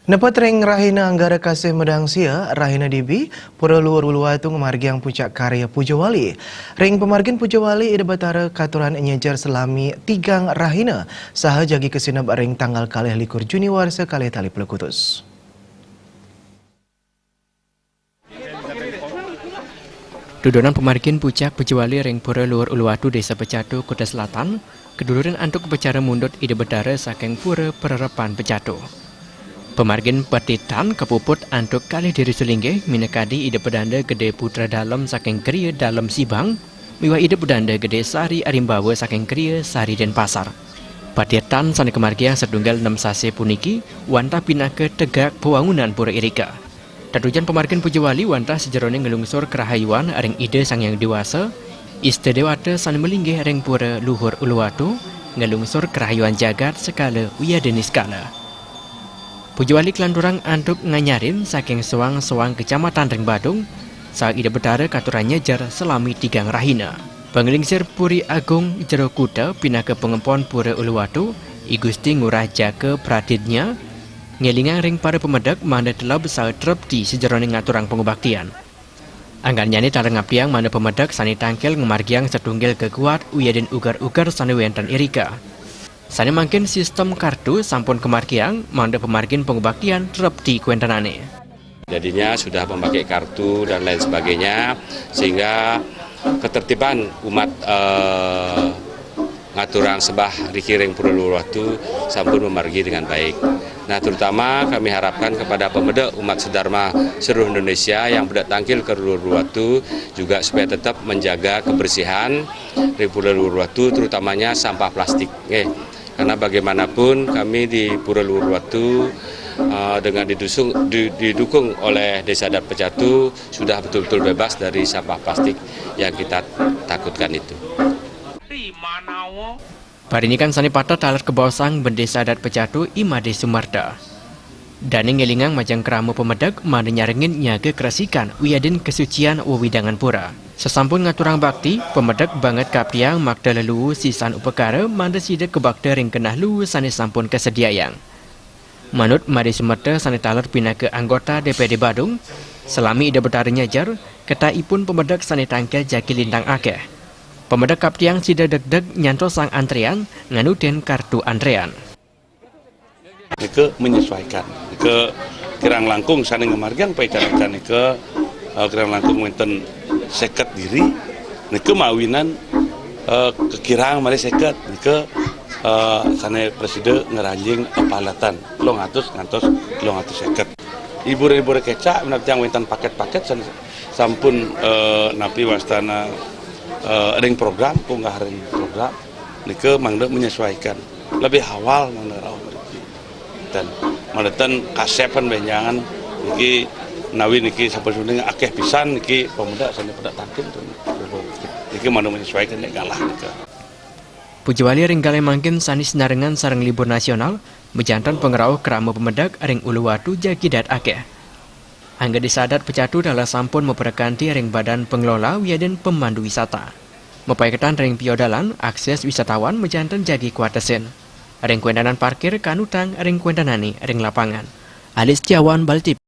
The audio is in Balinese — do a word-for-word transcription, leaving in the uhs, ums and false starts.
Nepet ring rahina Anggara Kasih Medangsia, rahina dibi, Pura Luhur Uluwatu ngamargiang puncak karya Puja Wali. Ring pamargin Puja Wali, Ida Betara katurang nyejer salami tigang rahina, saha jagi kasineb ring tanggal kalih likur Juni warsa kalih tali plekutus. Dudonan pamargin puncak Puja Wali ring Pura Luhur Uluwatu, Desa Pecatu, Kuta Selatan, kadulurin antuk upacara mundut Ida Betara saking Pura Pererepan Pecatu. Pamargin patitan kapuput antuk kalih diri sulinggih, minakadi Ida Pedanda Gede Putra Dalem saking Gria Dalem Sibang, miwah Ida Pedanda Gede Sari Arimbawa saking Gria Sari Denpasar. Patitan sane kamargiang satunggal nem sasih puniki wantah pinaka tegak pawangunan pura irika. Tetujon pamargin Puja Wali wantah sajeroning nglungsur karahayuan ring Ida Sang Hyang Dewasa, Ista Dewata sane malinggih ring Pura Luhur Uluwatu, nglungsur karahayuan jagat sekala wiadin niskala. Puja Wali kalanturang antuk nganyarin saking soang-soang kecamatan ring Badung, saha Ida Betara katurang nyejer salami tigang rahina. Panglingsir Puri Agung Jero Kuta pinaka pangempon Pura Uluwatu, I Gusti Ngurah Jaka Pratidnya, ngelingang ring para pamedek mangda teleb saha trepti sajeroning ngaturang pangubaktian. Anggannyane taler ngaptiang mangda pamedek sane tangkil ngamargiang satunggal geguat wiadin uger-uger sane wenten irika. Sane mangkin sistem kartu sampun kamargiang mangda pamargin pangubaktian trepti kawentenane. Jadinya sudah memakai kartu dan lain sebagainya, sehingga ketertiban umat, eh, ngaturang sembah riki ring Pura Luhur Uluwatu sampun mamargi dengan baik. Nah, terutama kami harapkan kepada pamedek umat sedharma seluruh Indonesia yang peda tangkil ka Luhur Uluwatu juga supaya tetap menjaga kebersihan ring Pura Luhur Uluwatu, terutamanya sampah plastik. Nggih. Karena bagaimanapun kami di Pura Luhur Uluwatu, eh, dengan didusung-, di-, didukung oleh Desa Adat Pecatu sudah betul-betul bebas dari sampah plastik yang kita takutkan itu. Parinikan sane pateh taler kabaosang Bendesa Adat Pecatu I Made Sumerta. Dane ngelingang majeng krama pamedek mangda nyarengin nyaga keresikan wiadin kesucian wewidangan pura. Sasampun ngaturang bakti, pamedek banget kaptiang makta leluu sisan upakara mangda sida kabakta ring genah luu sane sampun kasediayang. Manut Made Sumerta sane taler pinaka anggota D P D Badung, salami Ida Betara nyejer, ketahipun pamedek sane tangkil jagi lintang akeh. Pamedek kaptiang sida degdeg nyantosang antrean nganutin kartu antrean. Nika menyesuaikan. Nika kirang langkung sane ngamargiang paican-ican nika, eh, kirang langkung wenten seket diri. Nika mawinan, eh, kakirang malih seket. Nika, eh, sane prasida ngranjing, eh, paletan telung atus ngantos telung atus seket. Hibur-hibur kecak, minab tiang wenten paket-paket sane sampun, eh, napi wastana, eh, ring program, unggah ring program. Nika mangda menyesuaikan. Lebih awal mangda rauh mriki. Dan mangda ten kasepan benjangan niki, nawi niki sampun suning akeh pisan niki pamedek sane peda tangkil ten. Niki mangda menyesuaikan nek galah nika. Puja Wali ring galih mangkin sane sinarengan sareng libur nasional, majanten pangrauh krama pamedek ring Uluwatu jagi dahat akeh. Angga Desa Adat Pecatu taler sampun maprekanti ring Badan Pengelola wiadin pemandu wisata. Mapaiketan ring piodalan, akses wisatawan majanten jagi kuatesin. Ring kawentenan parkir kanutang ring kawentenane ring lapangan. Alis Setiawan, Bali T V.